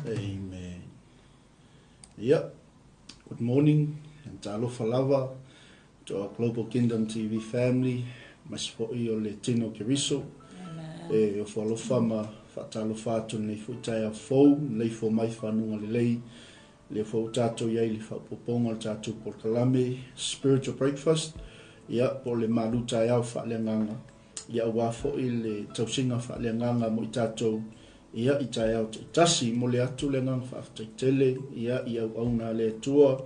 Amen. Ia, good morning and talofa lava to our Global Kingdom TV family, aemaise foi o le Tino Keriso. E ofo alofa ma faatalofa atu i lenei foi taeao fou, lenei fou mai fanuga lelei, lea foi ua tatou i ai i le faaopoopoga o le tatou polokalame Spiritual Breakfast, ia, po o le malu taeao faaleagaga, ia aua foi le tausiga faaleagaga mo i tatou, ia, i taeao taitasi. Momoli atu le agaga faafetai tele, ia, i auauna a le Atua,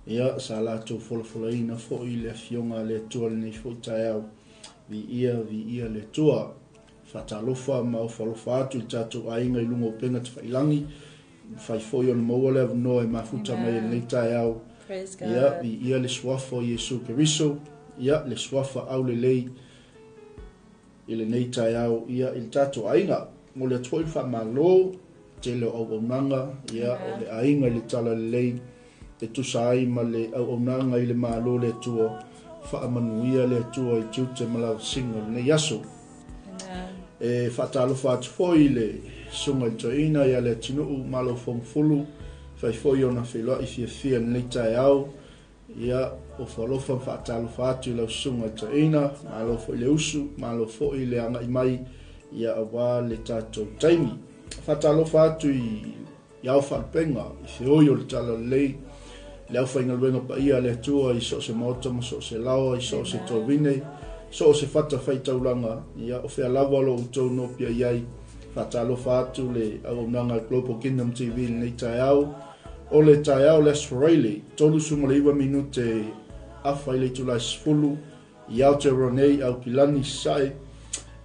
ia, sa latou folafolaina foi le Afioga a le Atua i lenei foi taeao. Viia, viia le Atua. Faatalofa ma ofo alofa atu i le tatou aiga i luga o upega tafailangi, mafai foi ona maua le avanoa e mafuta mai i lenei taeao. Ia, viia le Suafa o Iesu Keriso, ia, le Suafa aulelei i lenei taeao, ia, i le tatou aiga. Momoli atu foi le faamalo, tele o auaunaga, ia, o le aiga i le Talalelei, e tusa ai ma le auaunaga i le Malo o le Atua, faamanuia le Atua i tiute ma lavasiga o lenei aso. E faatalofa atu foi i le Susuga i le Toeaina ia Leatinuu Malo Fomufulu, fai foi ona feiloai fiafia i lenei taeao. Ia, ofo alofa ma faatalofa atu i lau Susuga i le Toeaina, malo foi le usu, malo foi le agai mai, ia aua le tatou taimi. Faatalofa atu i i ao faalupega, i feoi o le Talalelei, le aufaigaluega paia a le Atua i so o se maota ma so o se laoa, i so o se tovine, so o se fatafaitaulaga, ia, o fea lava o lo outou noopia i ai. Faatalofa atu le auaunaga a Global Kingdom TV i lenei taeao. O le taeao o le Aso Faraile, 39 minute afa i le itula e 10, i Aotearoa nei, Aukilani, Sasae.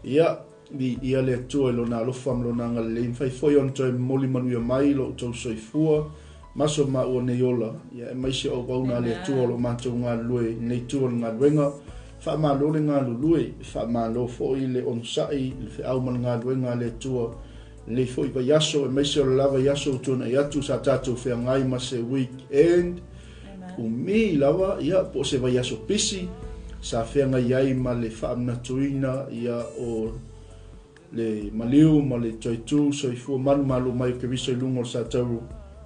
Ia, Viia le Atua i Lona alofa ma Lona agalelei, mafai foi ona toe momoli manuia mai lo outou soifua ma so maua nei ola, ia aemaise o auauna a le Atua o lo o matou galulue i lenei itu o le galuega. Faamalo le galulue, faamalo foi le onosai i le feau ma le galuega a le Atua i lenei foi vaiaso, aemaise o le la vaiaso ua tuanai atu sa tatou feagai ma se weekend umi lava, ia, po o se vaiaso pisi, sa feagai ai ma le faamanatuina, ia, o le maliu ma le toe tu soifua manumalo mai o Keriso i luga o le satauro,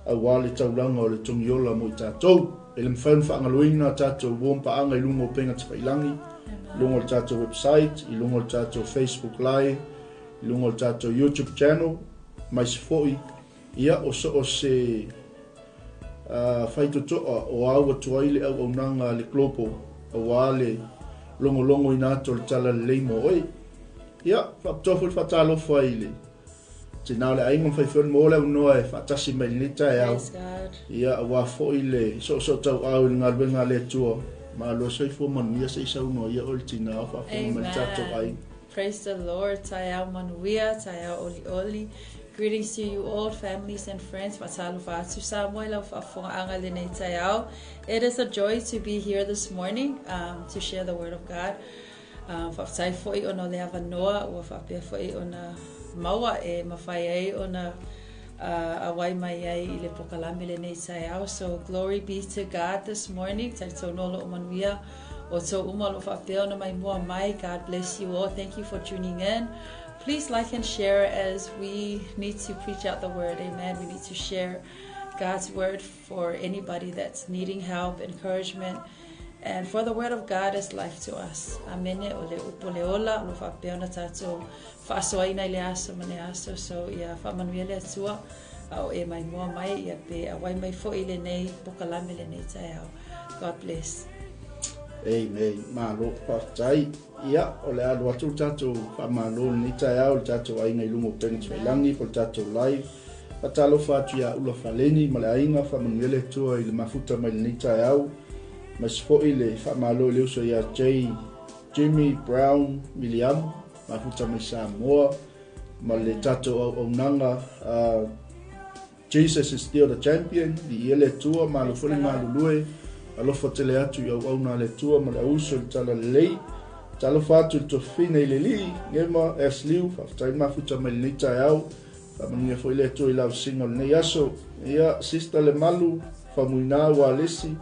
aua le taulaga o le togiola mo i tatou. E le mafai ona faagaloina a tatou uo ma paaga i luga o upega tafailangi, i luga o le tatou website, i luga o le tatou Facebook Live, i luga o le tatou YouTube channel, aemaise foi, ia, o so o se faitotoa o au atu ai le auaunaga a le Global aua le logologoina atu o le Talalelei mo oe. Ia, faapitoa foi le faatalofa i le tina o le aiga ma fai foi mo le avanoa e faatasi mai i lenei taeao. Ia, aua foi le soosootauau i le galuega a le Atua. Malo soifua manuia se i saunoa ia oe le tina o faafofoga mai le tatou aiga. Praise the Lord, taeao manuia, taeao olioli. Greetings to you all, families and friends. Faatalofa atu Samoa i lau faafofogaaga i lenei taeao. It is a joy to be here this morning to share the word of God. Faafetai foi ona o le avanoa ua faapea foi ona maua e mafai ai ona auai mai ai i le pokalame lenei taeao. So glory be to God this morning. Talitonu o lo o manuia outou uma o lo o faapea ona maimoa mai. God bless you all. Thank you for tuning in. Please like and share as we need to preach out the word. Amen. We need to share God's word for anybody that's needing help, encouragement. And for the word of God is life to us. Amene. O le upu le ola, o lo faapea ona tatou faasoaina i le aso ma le aso. So ia faamanuia le Atua a o e maimoa mai, ia pe auai mai foi i lenei pokalame lenei taeao. God bless. Amen. Malo, faafetai. Ia, o le a alu atu le tatou faamalo i lenei taeao i le tatou aiga i luga o upega tafailagi po o le tatou live. Faatalofa atu ia Ula Faleni ma le aiga, faamanuia le Atua i le mafuta mai lenei taeao. Aemaise foi le faamalo i le uso ia J. Jimmy Brown Miliamo, mafuta mai Samoa, ma le tatou auaunaga Jesus is still the champion, viia le Atua, malo foi le galulue, alofa tele atu i auauna a le Atua ma le auuso i le talalelei. Talofa atu i le tofina i le alii, Gema S. Liu, faafetai le mafuta mai lenei taeao, faamanuia foi le Atua i lavasiga o lenei aso. Ia, Sister Lemalu, Famuina Ualesi,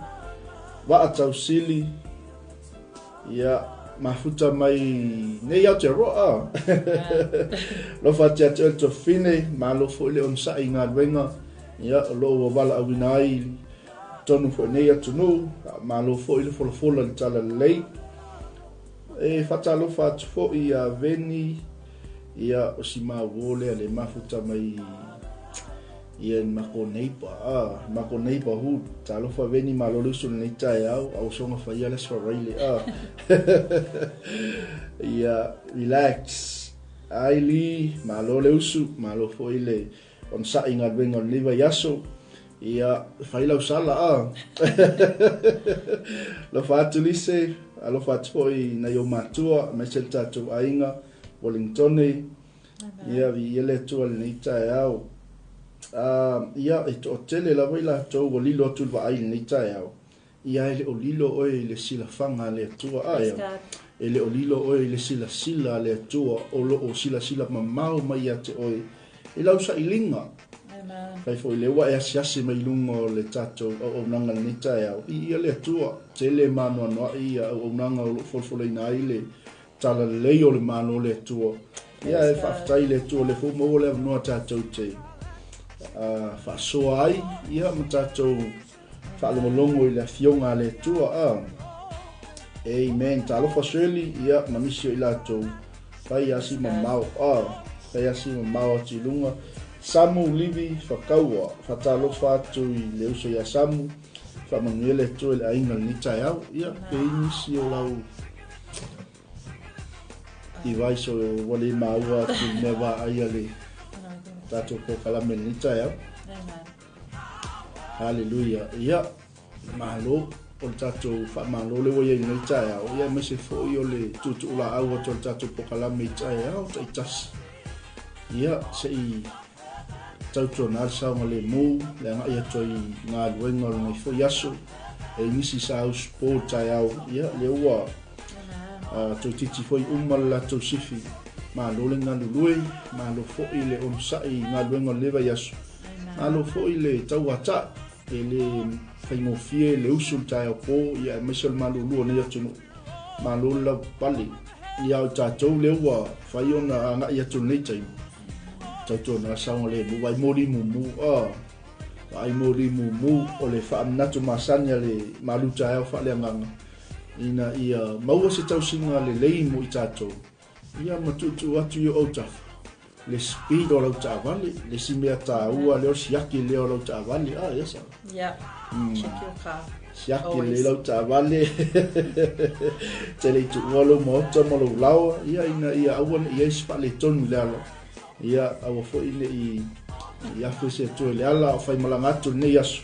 Vaa Tausili, ia, Mafuta mai nei Aotearoa. Alofa atu ia te oe le tuafafine, malo foi le onosai i galuega, ia, o lo o ua valaauina ai i totonu foi o nei atunuu, malo foi le folafola i le talalelei. E faatalofa atu foi ia Veni, ia, o si mauō lea le mafuta mai ia i mako neighbor, ah, mako neighborhood. Talofa Veni, malo le usu lenei taeao, a ua soga faia le Aso Faraile, ah. Ia, relax. Ai Lee, malo le usu, malo foi le onosai i galuega o lenei vaiaso. Ia, fai lau sala, ah. Alofa atu Lise, alofa atu foi i nai ou matua, aemaise le tatou aiga, Wellingtone. Ia, viia le Atua i lenei taeao. Ia, e toatele lava i latou ua lilo atu i le vaai i lenei taeao. Ia, e le o lilo oe i le silafaga a le Atua. A, ia, e le o lilo oe i le silasila a le Atua o lo o silasila mamao mai ia te oe i lau sailiga. Fai foi lea ua e asiasi mai i luga o le tatou auaunaga i lenei taeao. Viia le Atua, tele ma anoanoai ia auaunaga o lo o folafolaina ai le Talalelei o le Malo o le Atua. Ia, e faafetai i le Atua o lea foi ua maua le avanoa tatou te faasoa ai, ia, ma tatou faalogologo i le Afioga a le Atua. Amen. Talofa Shirley, ia, ma nisi o i latou. Fai asi mamao, fai asi mamao atu i luga. Samu Livi Fakaua, faatalofa atu i le uso ia Samu. Faamanuia le Atua i le aiga i lenei taeao. Ia, pe i nisi o lau device o ua le maua atu i mea vaai a le tatou polokalame i lenei taeao. Haleluia. Ia, malo o le tatou faamalo lea ua i ai i lenei taeao. Ia, aemaise foi o le tuutuulaau atu o le tatou polokalame i taeao taitasi. Ia, se i Tautuana le saogalemu, le agai atu ai i galuega o lenei foi aso. E i nisi sa usu po i le taeao, ia, lea ua toeitiiti foi uma le latou sifi. Malo le galulue, malo foi le onosai i galuega o lenei vaiaso. Malo foi le tauatai, e le faigofie le usu i le taeao po, ia, aemaise o le malulu o lenei atunuu. Malo le lavapapale. Ia, o tatou lea ua fai ona agai atu i lenei taimi. Tautuana saogalemu vai moli mumu a vaai moli mumu o le faamanatu masani a le malu taeao faaleagaga ina ia maua se tausiga lelei mo i tatou ia ma tuutuu atu i o autafa le speed o lau taavale le isi mea taua lea o siaki lea o lau taavale a yes. Yeah. Check your car. Siaki lelei lau taavale te le i tuua lou maota ma lou laoa ia ina ia aua ne i ai se faaletonu i le ala. Ia aua foi ne i i afe se Atua i le ala o faimalaga atu lenei aso.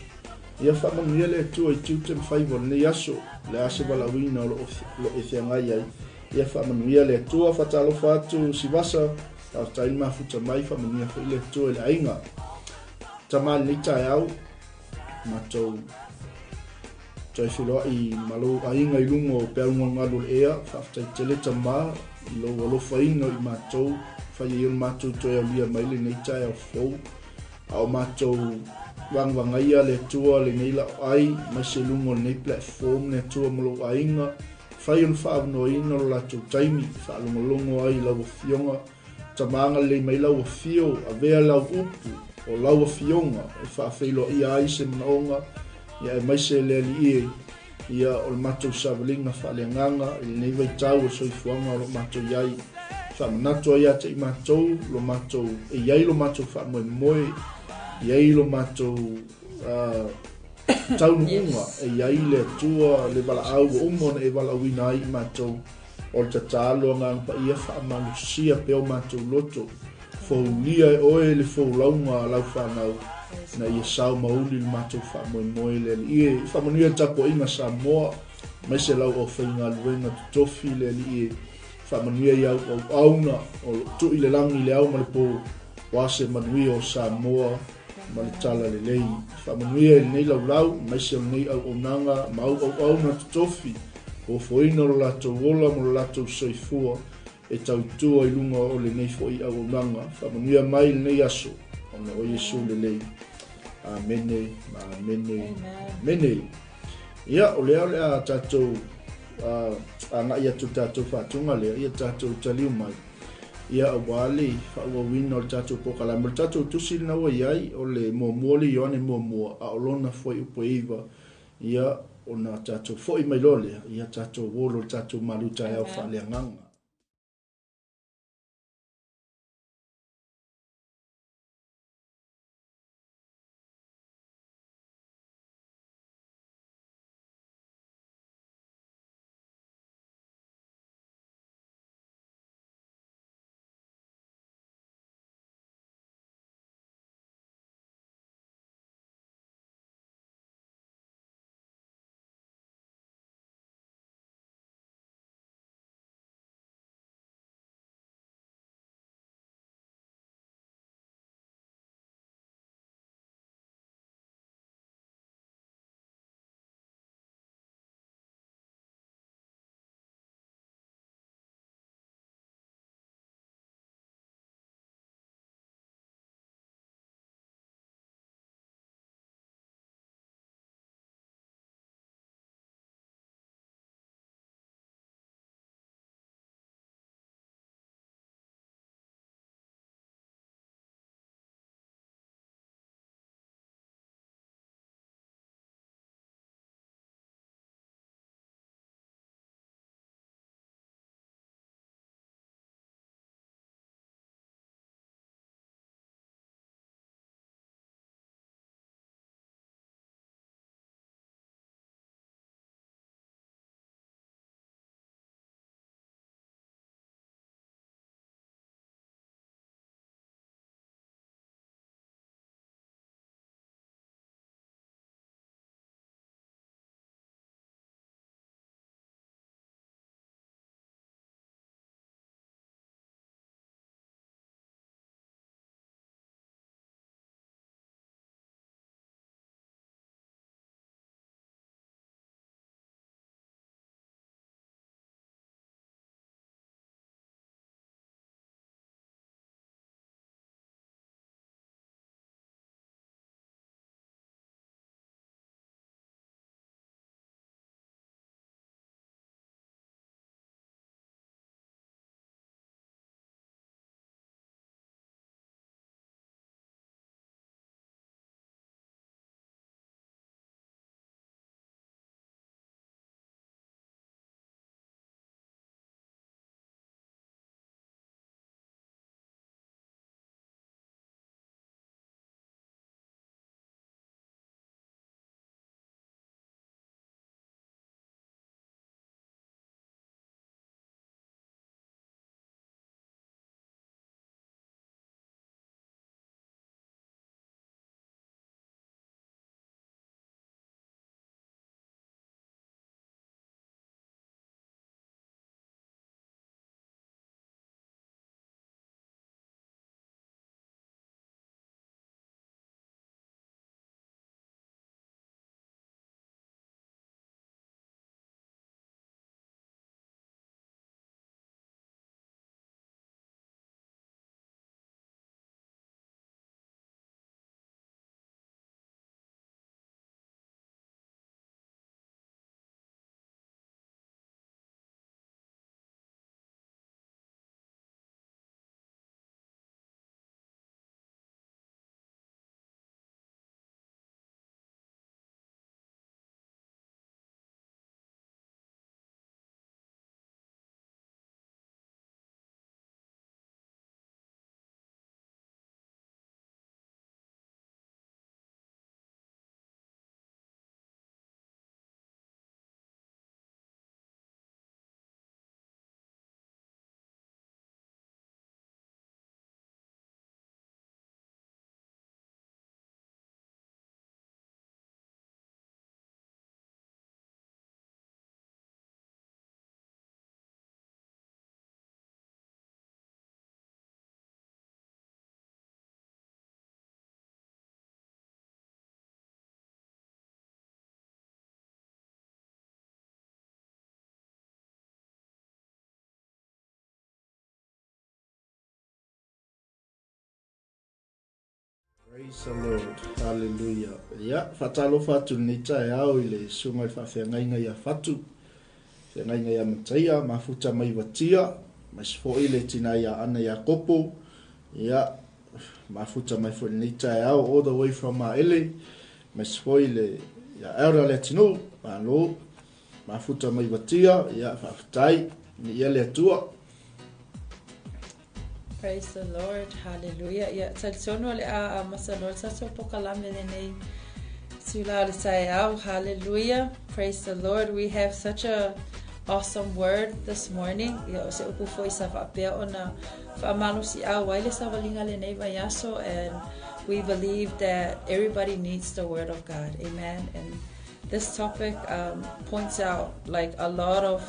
Ia faamanuia le Atua i tiute ma faiva o lenei aso, o le a se valaauina o lo o e feagai ai. Ia faamanuia le Atua, faatalofa atu Sivasa, faafetai le mafuta mai, faamanuia foi le Atua i le aiga. Tama i lenei taeao, matou toe feiloai ma lou aiga i luga o peau galugalu o le ea. Faafetai tele Tama i lou alofaina i matou, fai ai o le matou toe aulia mai lenei taeao fou. A o matou vagavagaia le Atua lenei lau ai, mai se luga o lenei platform le Atua ma lou aiga, fai ona faaavanoaina lo latou taimi, faalogologo ai i lau Afioga. Tama agalelei mai lau afio, avea lau upu o lau afioga e faafeiloaia ai se manaoga, ia aemaise le Alii e, ia o le matou savaliga faaleagaga i lenei vaitau o le soifuaga o lo o matou i ai. Faamanatu ai ia te i matou lo matou, e i ai lo matou faamoemoe, e i ai lo matou taunuuga, e i ai le Atua, le valaau ua uma ona e valaauina ai i matou. O le tatalo Agaga Paia faamalosia pea o matou loto, foulia e oe le foulauga a lau fanau, ina ia sao ma uli le matou faamoemoe le Alii e. Faamanuia le tapuaiga Samoa, aemaise lau aufaigaluega totofi le Alii e. Faamanuia i au auauna o lo o tui le lagi i le ao ma le po, aua se manuia o Samoa ma le talalelei. Faamanuia i lenei laulau, aemaise o lenei auaunaga ma au auauna totofi, Ofoina lo latou ola ma lo latou soifua e tautua i luga o lenei foi auaunaga. Faamanuia mai i lenei aso, ona o Iesu lelei. Amene, ma amene, amene. Ia, o lea o le a tatou agai atu i le tatou faatuga lea, ia tatou taliu mai, ia aua le faaauauina o le tatou polokalame. O le tatou tusi lena ua i ai, o le muamua o le Ioane muamua, a o lona fuaiupu e 9, ia ona tatou foi mai loa lea, ia tatou olo i le tatou malu taeao faaleagaga. Praise the Lord. Hallelujah. Ia, faatalofa atu i lenei taeao i le susuga i le faafeagaiga ia Fatu. Feagaiga ia Mataia, mafuta mai Vatia, aemaise foi le tina ia Ana Iakopo, ia, mafuta mai foi lenei taeao all the way from Maele, aemaise foi le ia Elder Leatinuu, malo, mafuta mai Vatia, ia, faafetai, viia le Atua. Praise the Lord. Hallelujah. Ia, talitonu o le a amata loa le tatou pokalame lenei itula o le taeao. Hallelujah. Praise the Lord. We have such a awesome word this morning. Ia, o se upu foi sa faapea ona faamalosiau ai le savaliga lenei vaiaso, and we believe that everybody needs the word of God. Amen. And this topic points out like a lot of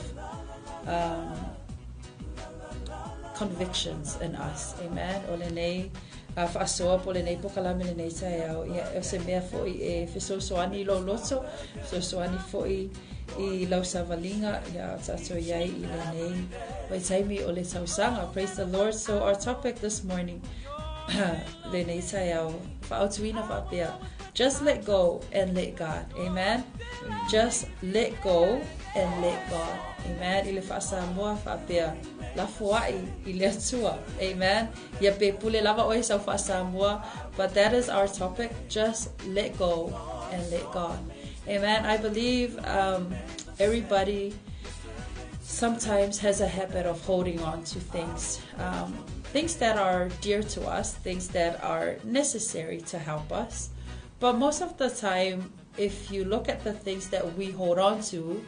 convictions in us. Amen. O lenei faasoa po o lenei pokalame lenei taeao, ia, o se mea foi e fesoasoani i lou loto, fesoasoani foi i lau savaliga, ia, o tatou iai i lenei vaitaimi o le tausaga. Praise the Lord. So our topic this morning, lenei taeao, faaautuina faapea, just let go and let God. Amen. Just let go and let God. Amen. I le faa-Samoa faapea, lafoai i le Atua. Amen. Ia pe pule lava oe i sau faa-Samoa, but that is our topic. Just let go and let God. Amen. I believe everybody sometimes has a habit of holding on to things, things that are dear to us, things that are necessary to help us. But most of the time, if you look at the things that we hold on to,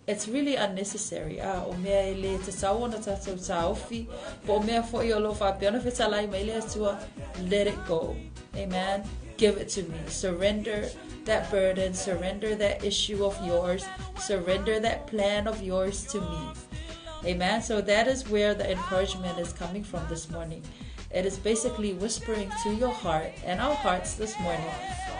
it's really unnecessary. Ah, o mea e le tatau ona tatou taofi, po o mea foi o lo o faapea ona fetalai mai le Atua, let it go. Amen. Give it to me. Surrender that burden, surrender that issue of yours, surrender that plan of yours to me. Amen. So that is where the encouragement is coming from this morning. It is basically whispering to your heart and our hearts this morning,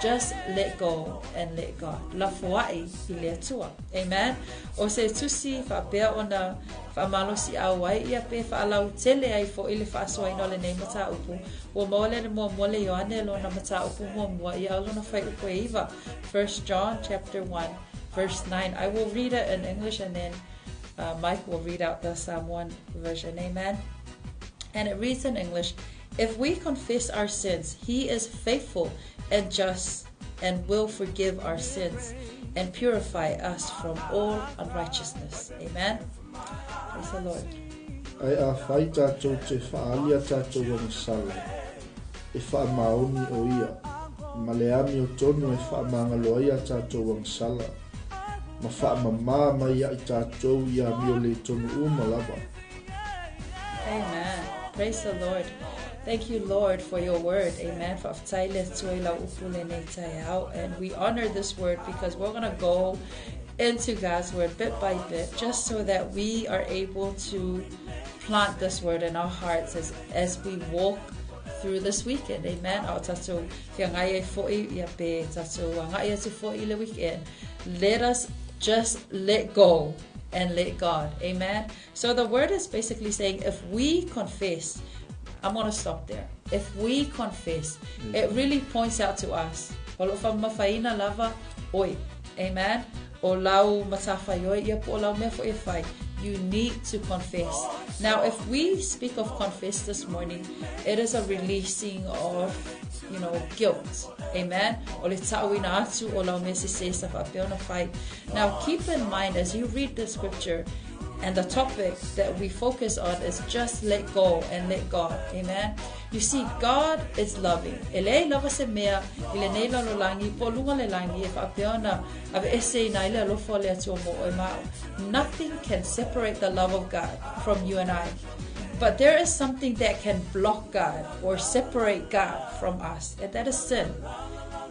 just let go and let God. Lafoai i le Atua. Amen. O se tusi faapea ona faamalosiau ai ia pe faalautele ai foi le faasoaina o lenei mataupu, ua maua le muamua le Ioane lona mataupu muamua ia o lona fuaiupu e 9. 1 John chapter 1 verse 9. I will read it in English and then Mike will read out the Samoan version. Amen. And it reads in English, "If we confess our sins, he is faithful and just and will forgive our sins and purify us from all unrighteousness." Amen. Praise the Lord. Ae afai tatou te faaali a tatou agasala, e faamaoni o ia, ma le amiotonu e faamagalo ai a tatou agasala, ma faamamā mai ia i tatou i amio le tonu uma lava. Amen. Praise the Lord. Thank you, Lord, for your word. Amen. Faafetai le Atua i lau upu lenei taeao. And we honor this word because we're going to go into God's word bit by bit, just so that we are able to plant this word in our hearts as we walk through this weekend. Amen. A o tatou feagai ai foi, ia pe tatou agai atu foi i le weekend. Let us just let go and let God. Amen. So the word is basically saying if we confess, I'm going to stop there. If we confess, it really points out to us. O lo faamamafaina lava oe. Amen. O lau matafaioi ia po o lau mea foi e fai. You need to confess. Now, if we speak of confess this morning, it is a releasing of guilt. Amen. O le ta'uina atu o lau mea sese sa faapea ona fai. Now, keep in mind as you read the scripture, and the topic that we focus on is just let go and let God. Amen. You see, God is loving. E leai lava se mea i lenei lalolagi po o luga o le lagi e faapea ona aveese ina ai le alofa o le Atua mo oe ma a'u. Nothing can separate the love of God from you and I. But there is something that can block God or separate God from us, and that is sin.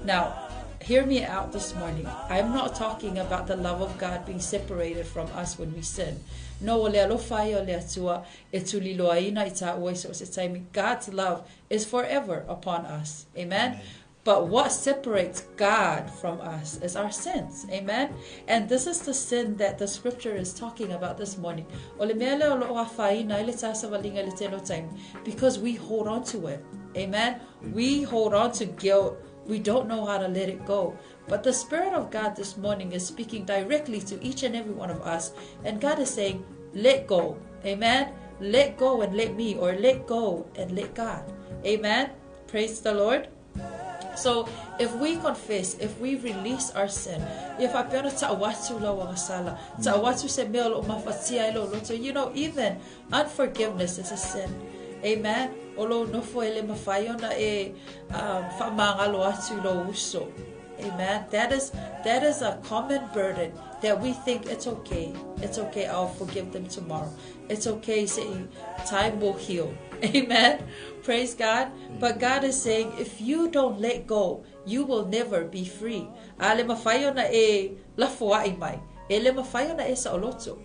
Now, hear me out this morning. I'm not talking about the love of God being separated from us when we sin. No, o le alofa ia o le Atua e tuliloaina i tāua i so o se taimi. God's love is forever upon us. Amen? Amen. But what separates God from us is our sins. Amen. And this is the sin that the scripture is talking about this morning. O le mea lea o lo o afaina ai le tāsavaliga i le tele o taimi, because we hold on to it. Amen. We hold on to guilt. We don't know how to let it go. But the Spirit of God this morning is speaking directly to each and every one of us. And God is saying, let go. Amen. Let go and let me, or let go and let God. Amen. Praise the Lord. So if we confess, if we release our sin, if I you know, even unforgiveness is a sin. Amen. Olo nofo ele mawhai ona e whaamangalo atu lo uso. Amen. That is a common burden that we think it's okay. It's okay, I'll forgive them tomorrow. It's okay, say time will heal. Amen. Praise God. But God is saying, if you don't let go, you will never be free. Ale mawhai ona e lafoai mai. Ele mawhai ona e saoloto.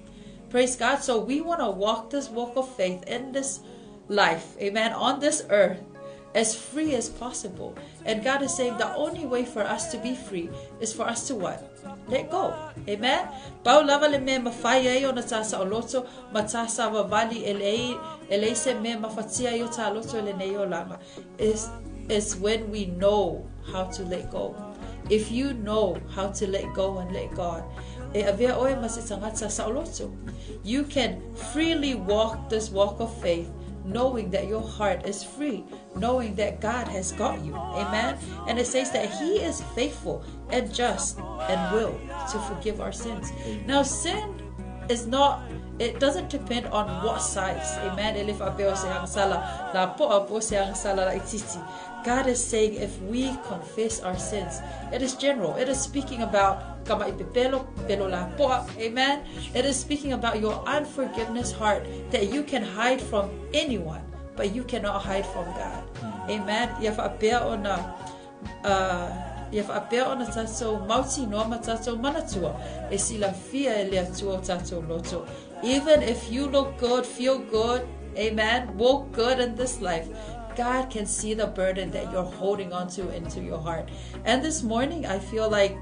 Praise God. So we want to walk this walk of faith in this life, amen, on this earth, as free as possible. And God is saying the only way for us to be free is for us to what? Let go. Amen. Pau lava le me mawhai ai ona tasa o loto, ma tasa wawali elei se me mawhatia i o tā loto ele nei o langa. Is when we know how to let go. If you know how to let go and let God, e avea oe ma se tangata sa o loto. You can freely walk this walk of faith, knowing that your heart is free, knowing that God has got you. Amen. And it says that He is faithful and just and will to forgive our sins. Now, sin is not, it doesn't depend on what size. Amen. God is saying if we confess our sins, it is general. It is speaking about amen. It is speaking about your unforgiveness heart that you can hide from anyone, but you cannot hide from God. Amen. Ia whaapea ona tātou mauti noa ma tātou manatua e sila fia e le atua o tātou loto. Even if you look good, feel good, amen, walk good in this life, God can see the burden that you're holding on to into your heart. And this morning, I feel like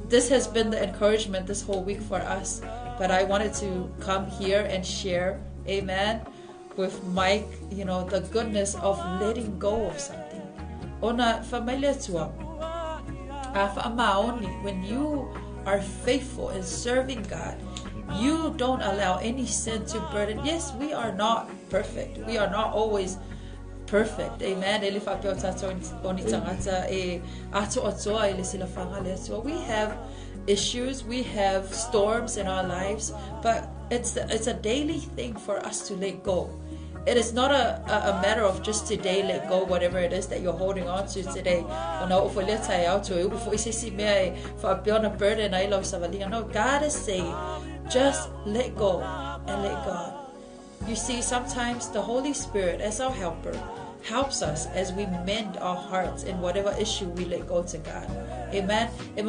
this has been the encouragement this whole week for us. But I wanted to come here and share, amen, with Mike, you know, the goodness of letting go of something. Ona whamaile atua, a whaamaoni, when you are faithful in serving God, you don't allow any sin to burden. Yes, we are not perfect. We are not always perfect. Amen. We have issues, we have storms in our lives, but it's a daily thing for us to let go. It is not a matter of just today let go whatever it is that you're holding on to today. No, God is saying, just let go and let God. You see, sometimes the Holy Spirit as our helper helps us as we mend our hearts in whatever issue we let go to God. Amen. It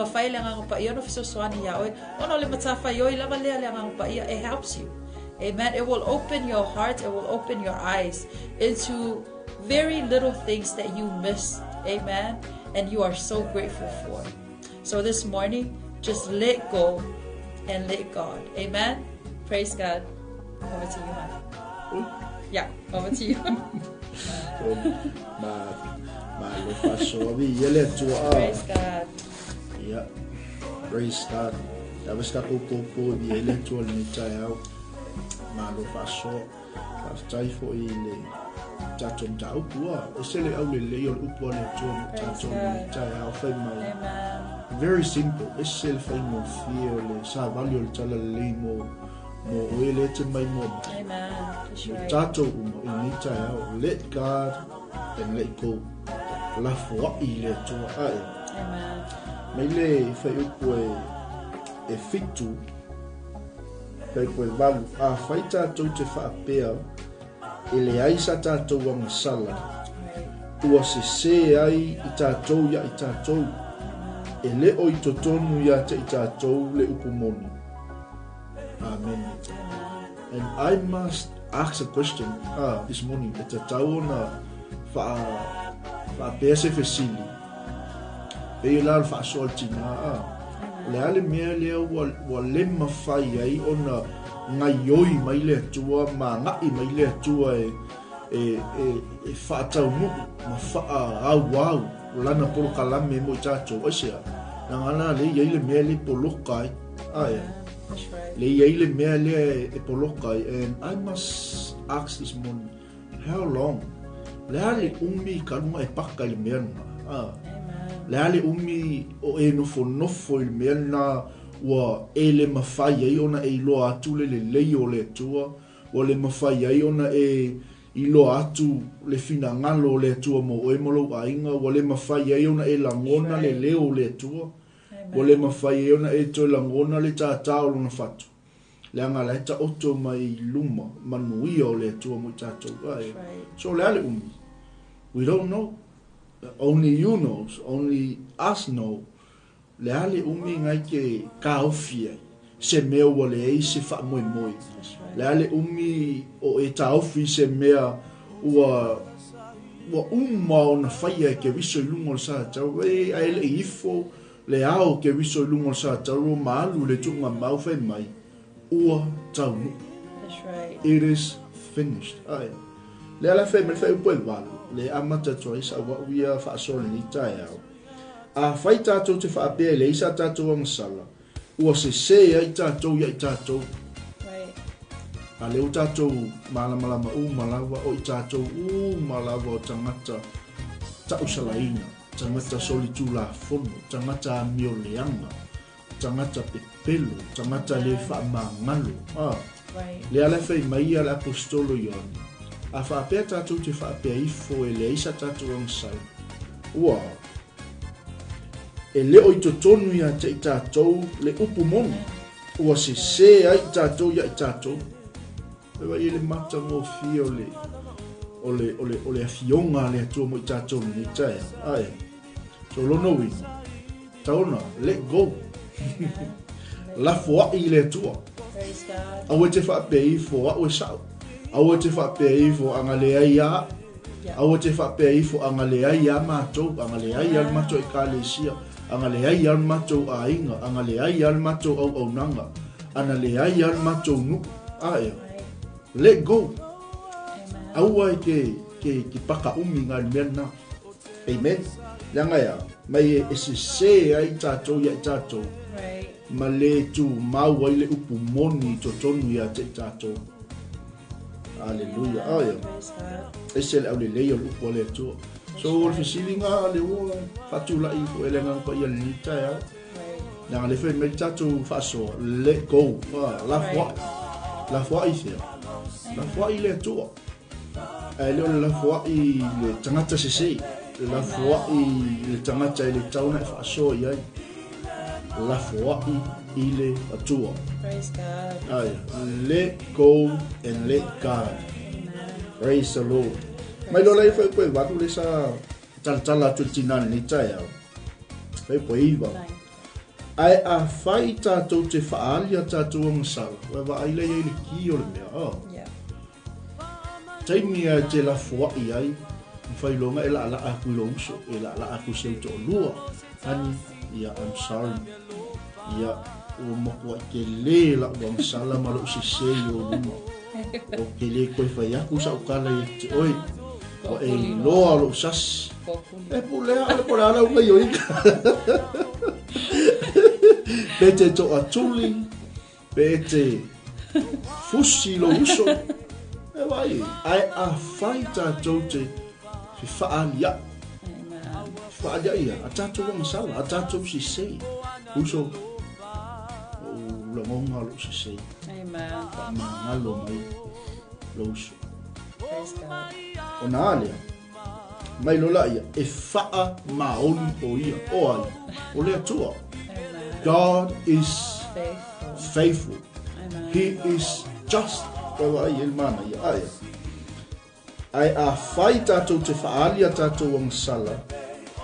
helps you. Amen. It will open your heart. It will open your eyes into very little things that you missed. Amen. And you are so grateful for. So this morning, just let go and let God. Amen. Praise God. Over to you, hon. Yeah, over to you. Praise God. Yeah. Praise God. Malo whasoa, whaatai fo i le tātou mtaupua. E sele au le leo le upua le atua mo tātou mtai au whai mai. Very simple. E sele whai mo whia o le sāvali o le tala lei mo oe le te mai mo mai. Amen. That's right. Tātou uma i nei tai au. Let God and let go. La fua i le atua ae. Amen. Mai le whai upua e fitu kai koe valu. A whai tātou te whaapea e le ai sa tātou anga sala. Ua se se ai i tātou ia i tātou. E le o i totonu ia te i tātou le upumoni. Amen. And I must ask a question this morning. E te tau ona whaapea se fesili. Pei la whaasoa tina a. Le ale mea lea ua le mawhai ai ona ngai oi mai le atua ma ngai mai le atua e e, e, e fa'ataunu'u ma fa'aauau lana polokalame mo i tatou. Aisea? Leaga la lea e i ai le mea lea e poloka ai. Ae. That's right. Lea e i ai le mea lea e poloka ai. And I must ask this morning, how long? O le a le umi ka luga e paka i le mea lena? Ah. Amen. Le a le umi o e nofonofo i le mea lena ua e le mafai ai ona e iloa atu le lelei o le Atua, ua le mafai ai ona e iloa atu le finagalo o le Atua mo oe ma lou aiga, ua le mafai ai ona e lagona le leo o le Atua, ua le mafai ai ona e toe lagona le tātā o lona fatu. Leaga la e taoto mai i luma manuia o le Atua mo i tatou. Ae. That's right. So o le a le umi? We don't know. Only you knows, only us know. Le a le umi ngai ke kāofi ai se mea ua leai se faamoemoe. That's right. Le a le umi o e tāofi se mea ua ua uma ona faia e Keriso i luga o le sa tau e ae le i ifo le ao Keriso i luga o le sa tau o ma alu le tuuga mau fai mai ua taunuu. That's right. It is finished. Ae. Le ala fai mai fai upu e valu, le amata atu ai sa ua ia faasoa lenei taeao. Afai tatou te faapea e leai sa tatou agasala, ua sesē ai tatou ia i tatou. Right. A lea ua tatou malamalama uma lava o i tatou uma lava o tagata tausalaina, tagata solitulafono, tagata amioleaga, tagata pepelo, tagata le faamagalo. Ah. Right. Lea la e fai mai ia le Aposetolo Ioane, a faapea tatou te faapea ifo e leai sa tatou agasala, ua e le o i totonu ia te i tatou le upu moni, ua sesē ai i tatou ia i tatou. E vaai i le matagofie o le o le o le o le afioga a le Atua mo i tatou i lenei taeao. Ae. So lona uiga, taona, let go. Lafoai i le Atua. Praise God. Aua e te faapea ifo a'u e sa'o. Aua e te faapea ifo a na leai a a'u. Aua e te faapea ifo a na leai a matou, a na leai a le matou ekalesia, a na leai a le matou aiga, a na leai a le matou auaunaga, a na leai a le matou nu'u. Ae. Right. Let go. Amen. Aua e ke ke ke paka umi ngai le mea lena. Amen. Leaga e a? Mai e sesē ai tatou ia i tatou. Right. Ma le tumau ai le upu moni i totonu ia te i tatou. Aleluia. Ae. Praise God. Ese le aulelei o le upu a le Atua. So o le fesiliga le ua faatulai ifo e le Agaga Paia i lenei taeao. Right. Leaga le fai mai le tatou faasoa, let go. Ah, lafoai. Lafoai i fea? Lafoai i le Atua. Ae le o le lafoai i le tagata sesē. Lafoai i le tagata e le tatau ona e faasoa i ai. Lafoai i le Atua. Praise God. Ae, let go and let God. Amen. Praise the Lord. Mai lola i fai koe valu le sa talatala atu i le tinā lenei taeao. Fai koe iva. Nine. Ae afai tatou te faaali a tatou agasala, ua vaai lea i le ki o le mea. Oh. Yeah. Taimi e te lafoai ai, ma failoga e laalaa atu i lou uso, e laalaa atu i si ou toalua. Honey, ia, I'm sorry. Ia, ua matuai tele la'u agasala ma lou sesē i ou luma. Ou te le toe fai atu sa'u tala ia te oe. Ua e iloa lou sasi. E pule a le po le a lau gaioiga. Pe te toatuli, pe te fusi lou uso. E vaai, ae afai tatou te fefaalia'i. Amen. Fefaalia'i ia, a tatou agasala, a tatou sesē. Uso, ua ou lagona lou sesē. Amen. Faamagalo mai lou uso. Praise God. Ona a lea, mai lola ia, e faamaoni o ia, o ai, o le Atua. Amen. God is Faithful. faithful. Amen. He is just. Koe vaai e le mana ia. Ae. Ae afai tatou te faaali a tatou agasala,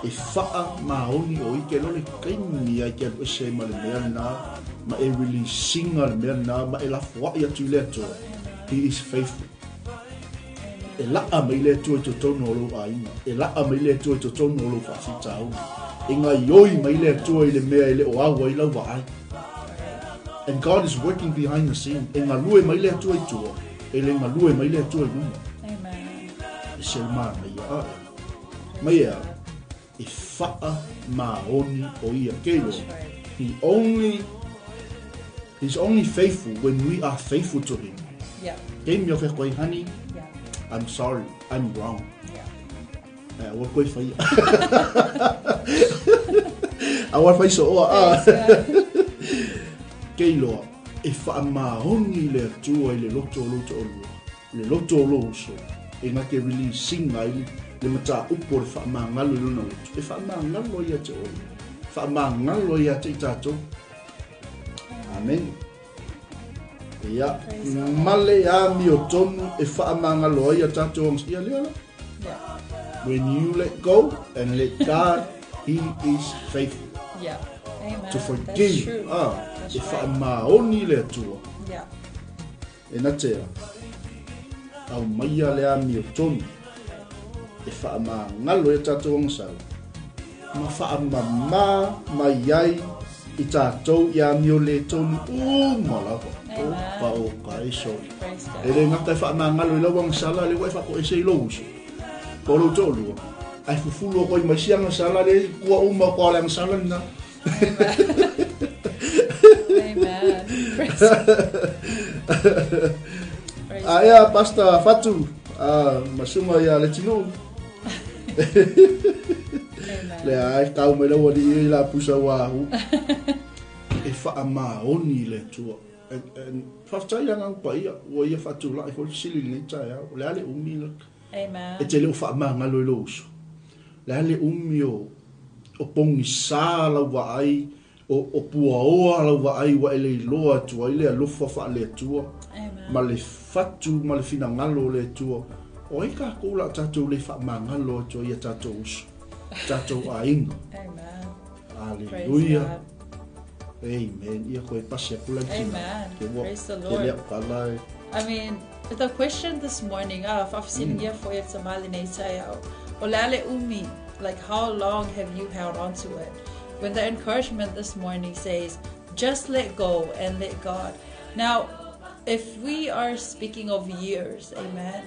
e faamaoni o i ke loa le taimi ai ke alu ese ai ma le mea lena, ma e release-ina le mea lena, ma e lafoai atu i le Atua. He is faithful. E laa mai le Atua i totonu o lou aiga. E laa mai le Atua i totonu o lou faafitauli. E gaioi mai le Atua i le mea e le o au ai lau vaai. And God is working behind the scene. E galue mai le Atua i tua, e le galue mai le Atua i luma. Amen. se le manaia a mai ea e faamaoni o ia ke That's right. He's only faithful when we are faithful to him. Ke mea whea koe, honey, I'm sorry, I'm wrong. Aua koe whai. Aua whai so oa. Praise God. Ke iloa, e faamaoni le Atua i le loto o lou toalua, le loto o lou uso, e na te release ina ai le mataupu o le faamagalo i lona loto. E faamagalo ia te oe. Faamagalo ia te i tātou. Amen. Ia, Praise God. male a mi o tonu e faamagalo ai a tātou ang ia lea la. When you let go and let God, he is faithful Amen. to That's forgive. true. Ah, That's e right. faamaoni le Atua. E na te au maia le ami o tonu e faamagalo e tātou agasala ma faamamā mai ai i tātou i ami o le tonu uma lava. Amen. O pa o ka e so. Praise God. E le ngata e faamagalo i lau agasala le ua e faatoese i lou uso. Po o lou toalua. Ai fufulu o koe mai si agasala le kua uma koa le agasala lena. Amen. Praise God. Praise A ea, Pastor Fatu, a masunga ia le tino. Amen. Le ai kau mai lau ali i la pusa wahu. E faamaoni le Atua. Faafetai anga upa ia, ua ia faatulai foi fesili lenei taeao. O le a le umi la. Amen. E te leo faamagalo i lou uso. Le a le umi o pogisā lau vaai, o puaoa lau vaai ua e leiloa atu ai le alofa faale Atua. Amen. Ma le fatu ma le finagalo o le Atua. O ai kākou la tātou le faamagalo atu ai ia tātou uso, tātou aiga. Amen. Praise Hallelujah. God. Amen. Ia koe pasi aku lai tina. Amen. Ke ua- Praise the ke Lord. lea o ka lai. I mean, the question this morning, faafesiligia foi e tamali nei taeao. O le ale umi, like how long have you held on to it? When the encouragement this morning says, just let go and let God. Now, if we are speaking of years, amen,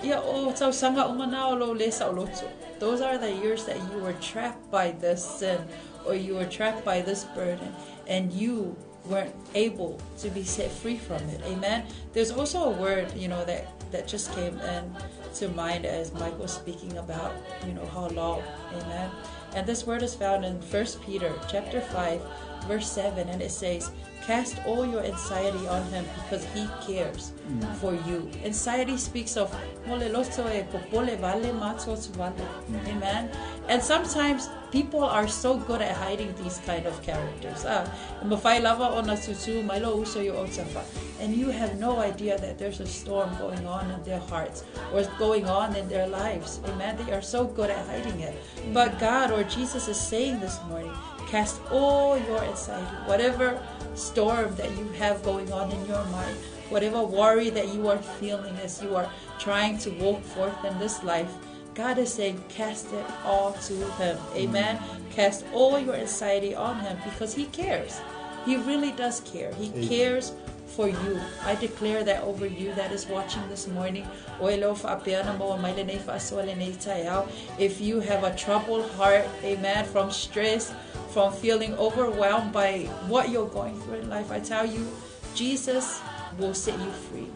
ia o tausaga uma na o lou le saoloto. Those are the years that you were trapped by this sin or you were trapped by this burden and you weren't able to be set free from it. Amen. There's also a word that just came in to mind as Mike was speaking about how long. Amen. And this word is found in 1 Peter chapter 5, verse 7, and it says, cast all your anxiety on him because he cares for you. Anxiety speaks of mole loto e popole vale mato tu vale. Amen. And sometimes people are so good at hiding these kind of characters. Ah, mawhai lava o na tutu, mai lo uso yo o tafa. And you have no idea that there's a storm going on in their hearts or is going on in their lives. Amen. They are so good at hiding it. But God or Jesus is saying this morning, cast all your anxiety, whatever storm that you have going on in your mind, whatever worry that you are feeling as you are trying to walk forth in this life, God is saying, cast it all to him. Amen. Cast all your anxiety on him because he cares. He really does care. He Amen. cares for you. I declare that over you that is watching this morning. Oe leo whaapeana moa mai lenei whaasoa lenei taeao. If you have a troubled heart, amen, from stress, from feeling overwhelmed by what you're going through in life, I tell you, Jesus will set you free.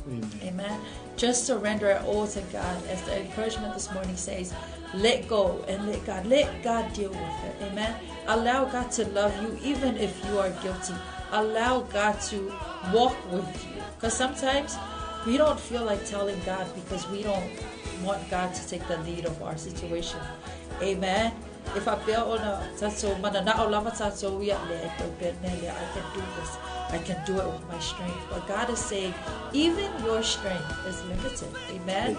Amen. Amen. Just surrender it all to God. As the encouragement this morning says, let go and let God. Let God deal with it. Amen. Allow God to love you even if you are guilty. Allow God to walk with you. Because sometimes we don't feel like telling God because we don't want God to take the lead of our situation. Amen. If I feel on a tato mananao lava tato ia le e koe pene le, I can do this. I can do it with my strength. But God is saying, even your strength is limited. Amen.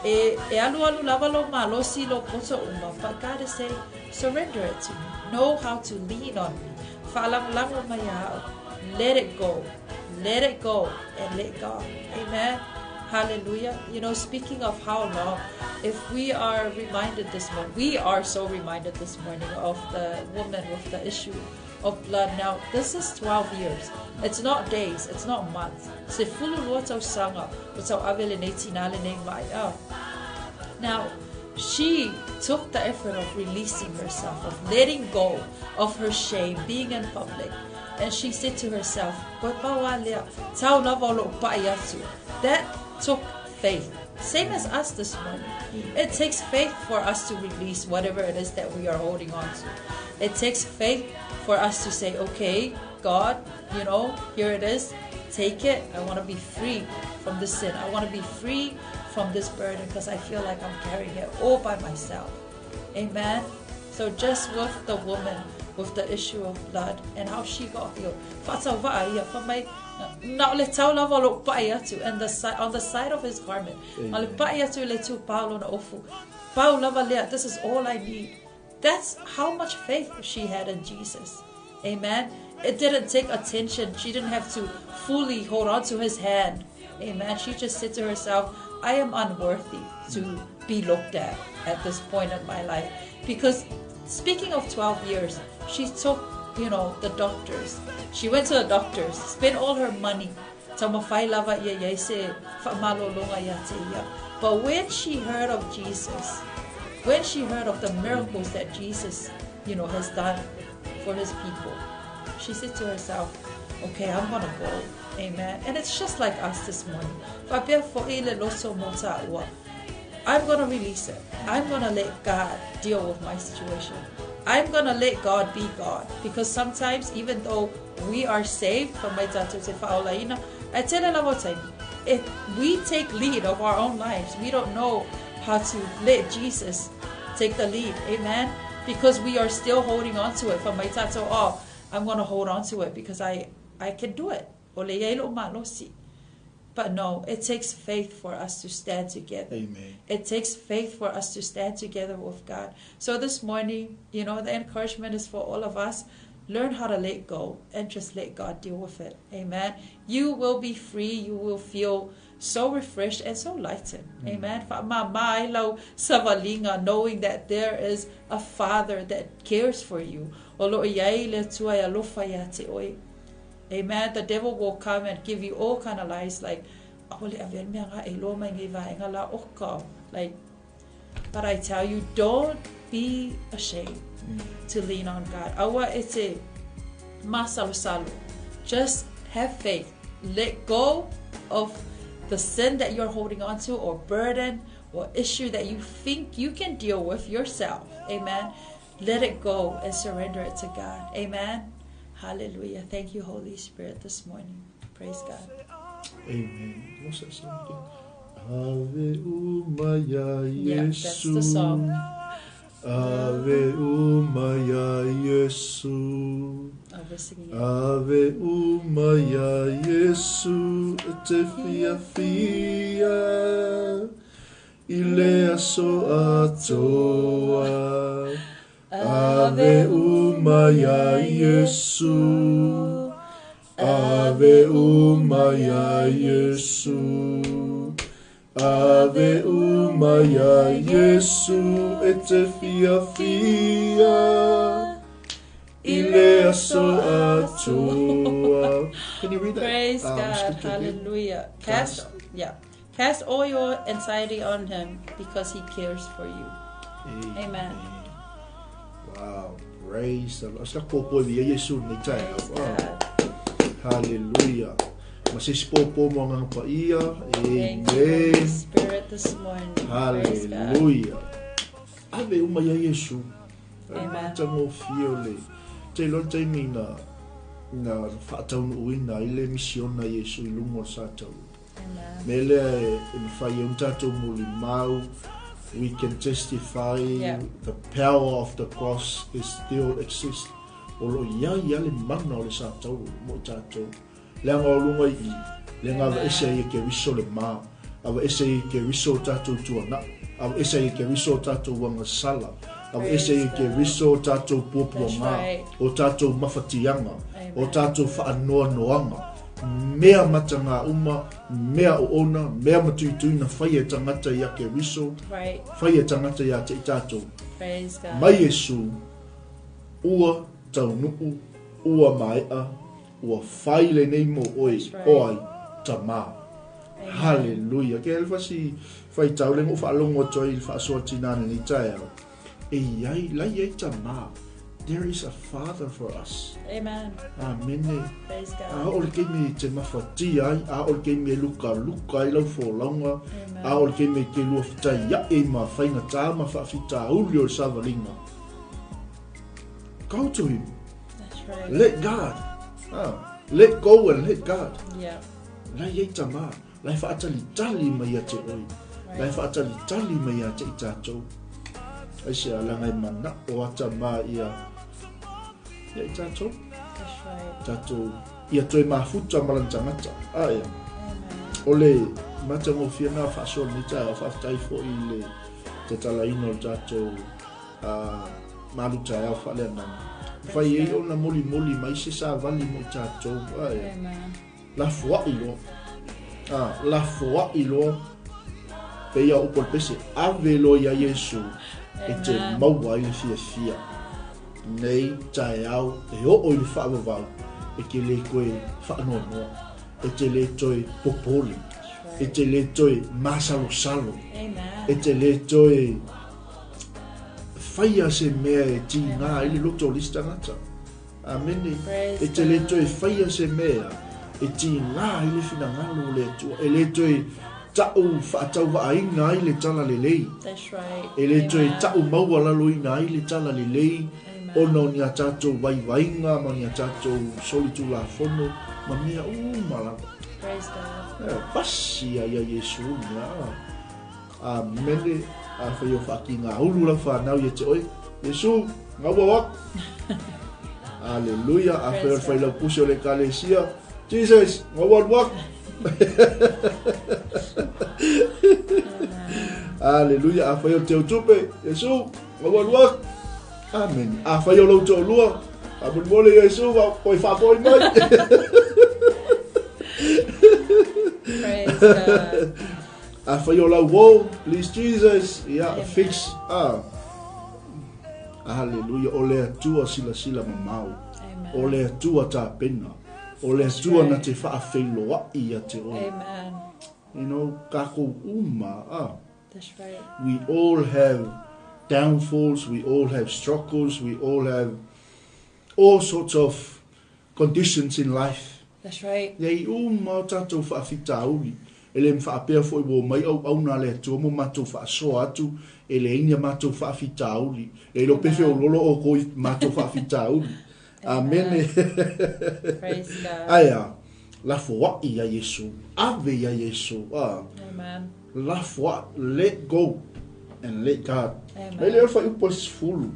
E, e alu alu lava lo malosi lo poto uma. But God is saying, surrender it to me. Know how to lean on me. Fa'alagolago mai au. Let it go. Let it go and let God. Amen. Hallelujah. Speaking of how long, if we are reminded this morning, we are so reminded this morning of the woman with the issue of blood. Now, this is 12 years. It's not days. It's not months. Se fulu lua tausaga, o tau ave lenei tina lenei mai. Ah. Now, she took the effort of releasing herself, of letting go of her shame, being in public. And she said to herself, That took faith. Same as us this morning. It takes faith for us to release whatever it is that we are holding on to. It takes faith for us to say, okay, God, you know, here it is. Take it. I want to be free from this sin. I want to be free from this burden because I feel like I'm carrying it all by myself. Amen. So just with the woman with the issue of blood and how she got healed. Faatauva'a ia, fai mai, na o le tau lava o lou pa'i atu and the on the side of his garment. Na o le pa'i atu i le itupa o lona ofu. Pau lava lea, this is all I need. That's how much faith she had in Jesus. Amen. It didn't take attention. She didn't have to fully hold on to his hand. Amen. She just said to herself, I am unworthy to be looked at at this point in my life. Because speaking of 12 years, she took, you know, the doctors. She went to the doctors, spent all her money. Taumafai lava ia i ai se faamalologa ia te ia. But when she heard of Jesus, when she heard of the miracles that Jesus, you know, has done for his people, she said to herself, okay, I'm going to go. Amen. And it's just like us this morning. Faapea foi le loto mo tāua. I'm going to release it. I'm going to let God deal with my situation. I'm going to let God be God. Because sometimes, even though we are saved from my tātou te whaolaina, e tele lava o taimi, if we take lead of our own lives, we don't know how to let Jesus take the lead. Amen? Because we are still holding on to it. Fai mai tātou, oh, I'm going to hold on to it because I, I can do it. O lea e i ai lo'u malosi. But no, it takes faith for us to stand together. Amen. It takes faith for us to stand together with God. So this morning, you know, the encouragement is for all of us. Learn how to let go and just let God deal with it. Amen. You will be free. You will feel so refreshed and so lightened. Amen. Faamama ai lau savaliga, knowing that there is a Father that cares for you. O loo i ai le Atua e alofa ia te oe. Amen. The devil will come and give you all kind of lies like, "Aua le avea le mea nga e loa mai nei vaega la oka." Like, but I tell you, don't be ashamed to lean on God. Aua e te masalosalo. Just have faith. Let go of the sin that you're holding on to or burden or issue that you think you can deal with yourself. Amen. Let it go and surrender it to God. Amen. Hallelujah. Thank you, Holy Spirit, this morning. Praise God. Amen. What's that song again? Ave uma ia Yeah, that's the song. Ave uma ia Iesu. Oh, we're singing it. Ave uma ia Iesu e te fiafia i le aso atoa. Ave uma ia Iesu. Ave uma ia Iesu. Ave uma ia Iesu e te fiafia i le aso atoa. Can you read that? Praise God. scripture again? Hallelujah. Cast, yeah. Cast all your anxiety on him because he cares for you. Amen. Wow. Praise the Lord. Sa popo i Yesu nei tae. Praise Wow. God. Hallelujah. Ma se si popo mo ngā paia. Thank you, Holy Amen. Spirit, this morning. Praise God. Hallelujah. Ave uma ia Yesu. Amen. Tango fio le. Te lo te mi na na whaataunu uina i le misiona Yesu i lungo sa tau. Amen. Me lea e e mwhai e tātou muli mau, we can testify Yeah. the power of the cross is still exists. O lo ia ia le mana o le sa tau mo tātou. Lea ngā o lunga i, lea ngā wa ese i ke riso le mā, awa ese i ke riso o tātou tuana, awa ese i ke riso o tātou wanga sala, awa ese i ke Praise God. riso o tātou pōpua That's ngā, right. o tātou mawhatianga, o Amen. tātou whaanoa noanga, mea mata ngā uma, mea o ona, mea matuituina whai e tangata i ake riso, Right. whai e tangata i a te i tātou. Praise God. Mai Yesu, ua taunuu, ua maea, ua whai le nei mo oe, That's right. oai, tamā. Haleluia. Ke le si faitau le ngo faalogo atu ai i le faasoa tinā lenei taeao. E iai, la iai tamā. There is a father for us. Amen. Amene. Praise God. A oo le keimi e te mafatia ai, a oo le keimi e lukaluka ai lau folauga, Amen. a oo le keimi e te luafitai ae ma faigata ma faafitauli o le savaliga. Go to him. That's right. Let God. Ah, let go and let God. Yeah. La iai tamā, la e faatalitali mai ia te oe. La e Right. faatalitali mai ia te i tatou. Aisea laga e manao a tamā ia ia i tatou. That's right. Tatou ia toe mafuta ma lana tagata. Ae. Amen. O le matagofie na faasoa lenei taeao, faafetai foi i le tatalaina o le tatou malu taeao faaleagaga. Fai ai ona molimoli mai se savali mo i tatou. Ae. Amen. Lafoai loa. Lafoai loa. Pei a upu o le pese, ave loa ia Iesu e te Amen. maua ai le fiafia. Nei taeao e oo i le faavavau e te le toe faanoanoa, e te le toe popole, That's e right. te le toe masalosalo, Amen. e te le toe faia se mea e tigā ai le loto o le isi tagata. Amene. Praise E te le God. toe faia se mea e tigā ai le finagalo o le Atua, e le toe ta'u faatauvaaina ai le tala lelei. That's right. E le toe Amen. ta'u maualaloina ai le tala lelei, Amen. ona o ni a tatou vaivaiga ma ni a tatou solitulafono ma mea uma lava. Praise God. E, pasi ai ia Iesu mea. Amene. A fai o faakigāulu lau fanau ia te oe. Iesu, gaua o aku. Aleluia. A fai o le Praise God. failaupusi o le ekalesia. Jesus, gaua alu aku. Amen. Aleluia. A fai o le teutupe. Iesu, gaua alu aku. Amen. A fai o lou toalua. Faamolemole Iesu, oi faafoi mai. Praise God. A fai o lau uō, please Jesus, ia, Amen. fix. Ah. Aleluia. O le Atua silasila mamao. Amen. O le Atua tapena. O le That's Atua right. na te faafeiloai ia te oe. Amen. You know, kākou uma, ah. That's right. We all have downfalls, we all have struggles, we all have all sorts of conditions in life. That's right. Ia i uma o tatou faafitauli. E le faapea foi ua mai auauna le Atua mo matou faasoa atu, e leai ni a matou faafitauli. E iloa pefe o lolo o koi matou faafitauli. Amene. Praise God. Aia, lafoai ia Iesu. Ave ia Iesu. Ah, Amen. lafoai, let go and let God. Amen. Mai le o le faaiupu o le 10.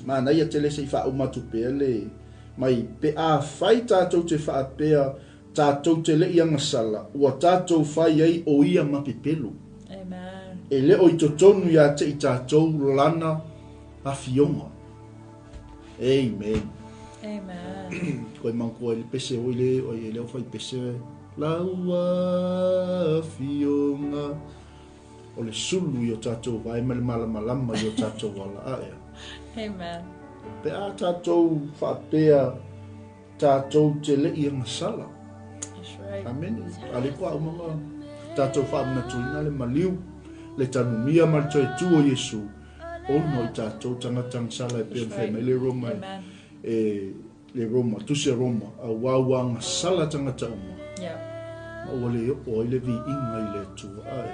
Manaia tele se i faauma atu pea le mai pe a fai tatou te faapea tatou te le'i agasala, ua tatou fai ai o ia mapepelu. Amen. E le o i totonu ia te i tatou lana afioga. Amen. Amen. Koe manatua ai le pese oi le, oi e le o fai pese laua afioga. O le sulu i o tatou vae ma le malamalama i o tatou ala aea. Amen. Pe a tatou faapea tatou te le'i agasala. That's right. Amene. A le koa umaga tatou faamanatuina le maliu, le tanumia ma le toe tu o Iesu, ona o i tatou tagata agasala e pei ona That's fai right. mai le Roma e, Amen. e le Roma, tusi a Roma, auā ua agasala tagata uma. Yeah. Ma ua le oo ai le viiga i le Atua. Ae.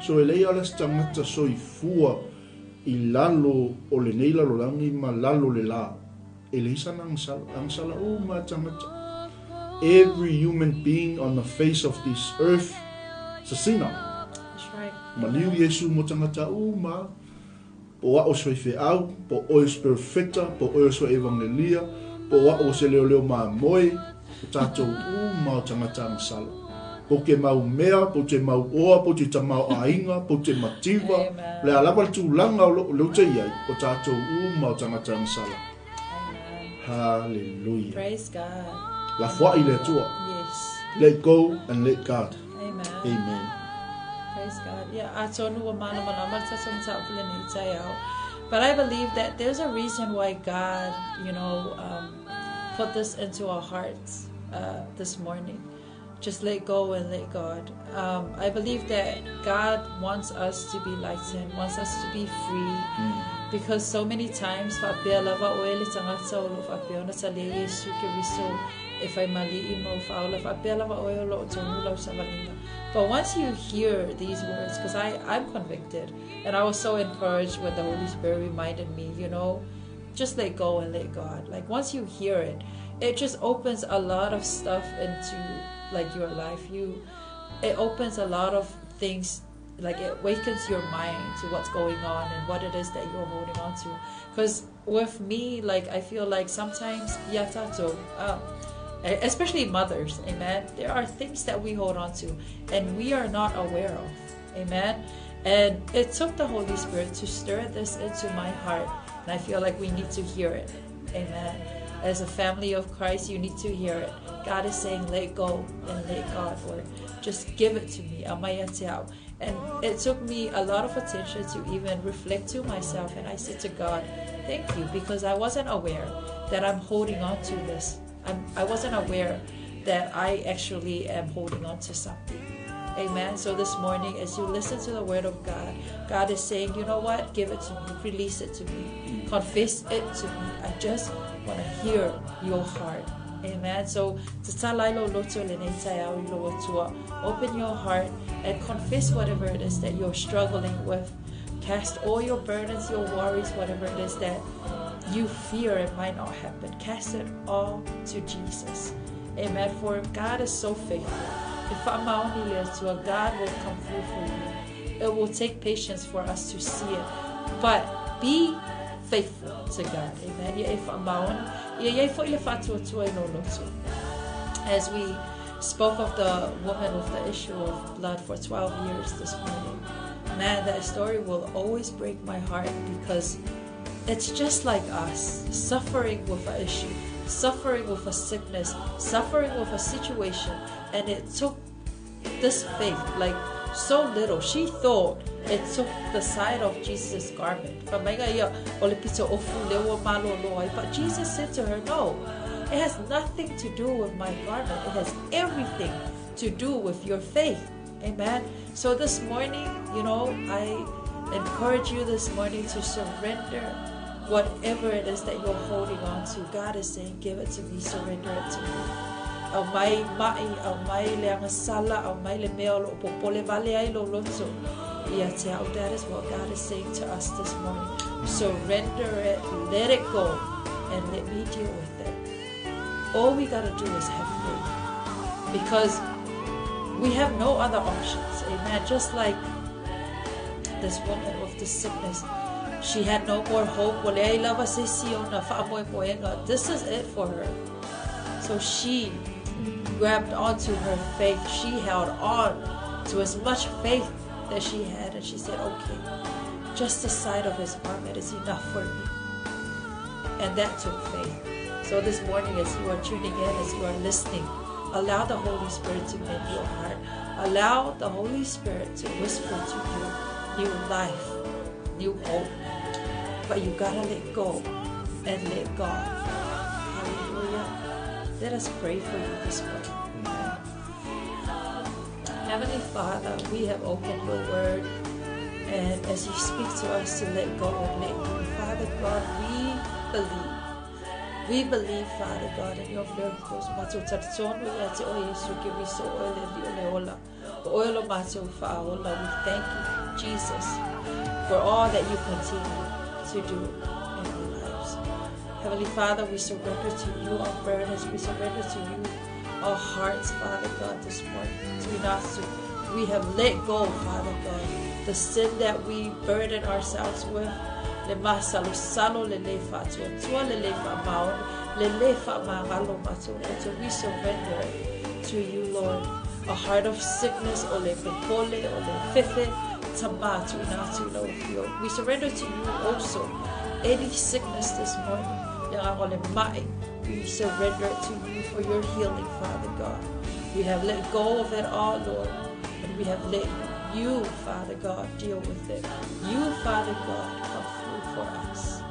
So e leai ala se tagata soifua i lalo o lenei lalolagi ma lalo le lā. E leai sana agasala, agasala uma tagata. Every human being on the face of this earth is a sinner. That's right. Maliu Iesu mo tagata uma, po a'o se faifeau, po oe o se perofeta, po oe o se evangelia, po a'o o se leoleo mamoe, o tatou uma o tagata agasala. Po ke mau mea, po te mau oa, po te tamao aiga, po te mativa, Amen. le a lava le tulaga o leo te iai, o tatou uma o tagata agasala. Amen. Hallelujah. Praise God. Lafoai le Atua. Yes. Let go and let God. Amen. Amen. Praise God. Yeah, atonu ua malamalama le tatou mataupu lenei taeao. But I believe that there's a reason why God, you know, put this into our hearts this morning. Just let go and let God. I believe that God wants us to be lightened, wants us to be free. Because so many times, faapea lava oe le tagata o lo o faapea ona talia Iesu Keriso e faimali'i ma ou faaola, faapea lava oe o lo o tonu lau savaliga. But once you hear these words, because I'm convicted, and I was so encouraged when the Holy Spirit reminded me, just let go and let God. Like, once you hear it, it just opens a lot of stuff into, like, your life. It opens a lot of things, like, it wakens your mind to what's going on and what it is that you're holding on to. Because with me, like, I feel like sometimes, ia tatou, especially mothers, amen, there are things that we hold on to and we are not aware of, amen. And it took the Holy Spirit to stir this into my heart, and I feel like we need to hear it, amen. As a family of Christ, you need to hear it. God is saying, let go and let God, or just give it to me. Aumai ia te au. And it took me a lot of attention to even reflect to myself. And I said to God, thank you, because I wasn't aware that I'm holding on to this. I wasn't aware that I actually am holding on to something. Amen. So this morning, as you listen to the word of God, God is saying, you know what? Give it to me. Release it to me. Confess it to me. I just want to hear your heart. Amen. So, tatala i lou loto lenei taeao i lou Atua. Open your heart and confess whatever it is that you're struggling with. Cast all your burdens, your worries, whatever it is that you fear it might not happen. Cast it all to Jesus. Amen. For God is so faithful. E faamaoni le Atua, God will come through for you. It will take patience for us to see it. But be faithful to God. Amen. Ia e faamaoni. Ia iai fo'i le faatuatua i lou loto. As we spoke of the woman with the issue of blood for 12 years this morning, man, that story will always break my heart because it's just like us, suffering with an issue, suffering with a sickness, suffering with a situation, and it took this faith, like so little. She thought it took the side of Jesus' garment. Fai mai ia o le pito ofu le ua malolo ai. But Jesus said to her, no, it has nothing to do with my garment. It has everything to do with your faith. Amen. So this morning, I encourage you this morning to surrender whatever it is that you're holding on to. God is saying, give it to me, surrender it to me. Aumai ma'i, aumai le agasala, aumai le mea o lo o popole vale ai lou loto. Ia te au, that is what God is saying to us this morning. Surrender it, let it go, and let me deal with it. All we got to do is have faith. Because we have no other options. Amen. Just like this woman with the sickness, she had no more hope. This is it for her. So she grabbed onto her faith. She held on to as much faith that she had, and she said, okay, just the side of his garment is enough for me. And that took faith. So this morning, as you are tuning in, as you are listening, allow the Holy Spirit to mend your heart. Allow the Holy Spirit to whisper to you new life, new hope. But you got to let go and let God. Hallelujah. Let us pray for you this morning. Heavenly Father, we have opened your word, and as you speak to us to let go and let you, Father God, we believe. We believe, Father God, in your miracles. Matou talitonu ia te oe Iesu Keriso o oe le Alii o le ola. O oe lo matou faaola. We thank you, Jesus, for all that you continue to do in our lives. Heavenly Father, we surrender to you our burdens. We surrender to you our hearts, Father God, this morning. We have let go, Father God, the sin that we burden ourselves with. Le masalosalo le le faatuatua le le faamaoni le le faamagalo matou loto. We surrender it to you, Lord. A heart of sickness, o le popole, o le fefe, tama tuuina atu i lau afioga. We surrender to you also any sickness this morning. Le agaga o le ma'i, we surrender it to you for your healing, Father God. We have let go of it all, Lord, and we have let you, Father God, deal with it. You, Father God, come through for us.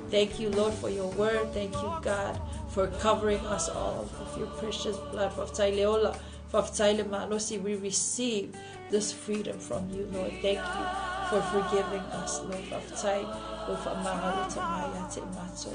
Thank you, Lord, for your word. Thank you, God, for covering us all with your precious blood. Faafetai le ola. Faafetai le malosi, we receive this freedom from you, Lord. Thank you for forgiving us, Lord. Faafetai lou faamagalota mai ia te i matou.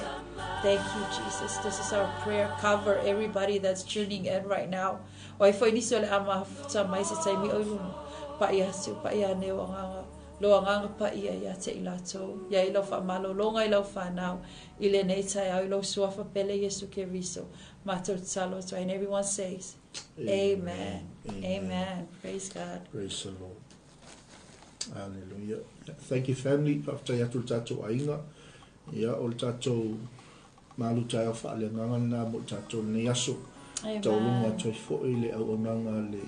Thank you, Jesus. This is our prayer. Cover everybody that's tuning in right now. O ai foi nisi o le a mafuta mai se taimi o i luga. Pa'i atu, pa'i ane o agaga, lo agaga paia ia te i latou. Ia i lau faamalologa i lau fanau i lenei taeao i lou suafa pele Iesu Keriso. Matou tatalo atu ai. And everyone says, Amen. Amen. Amen. Praise God. Praise the Lord. Hallelujah. Thank you family. Faafetai atu le tatou aiga. Ia o le tatou malu taeao faaleagaga lena mo le tatou lenei aso. Amen. Tauluga atu ai foi le auaunaga le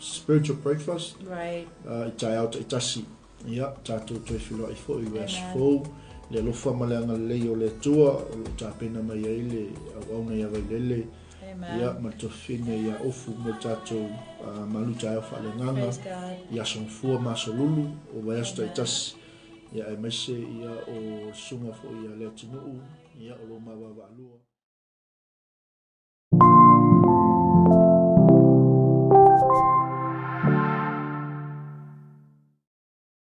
spiritual breakfast. Right. I taeao taitasi. Ia, tatou toe feiloai foi i le aso Amen. fou. Le alofa ma le agalelei o le Atua o lo o tapena mai ai le auauna ia Vailele. Amen. Ia, ma le tofine ia Ofu mo le tatou malu taeao faaleagaga. Praise God. I aso Gafua ma aso Lulu o vaiaso Amen. taitasi. Ia, aemaise ia o le susuga foi ia Leatinuu, ia o lo ma vaavaalua.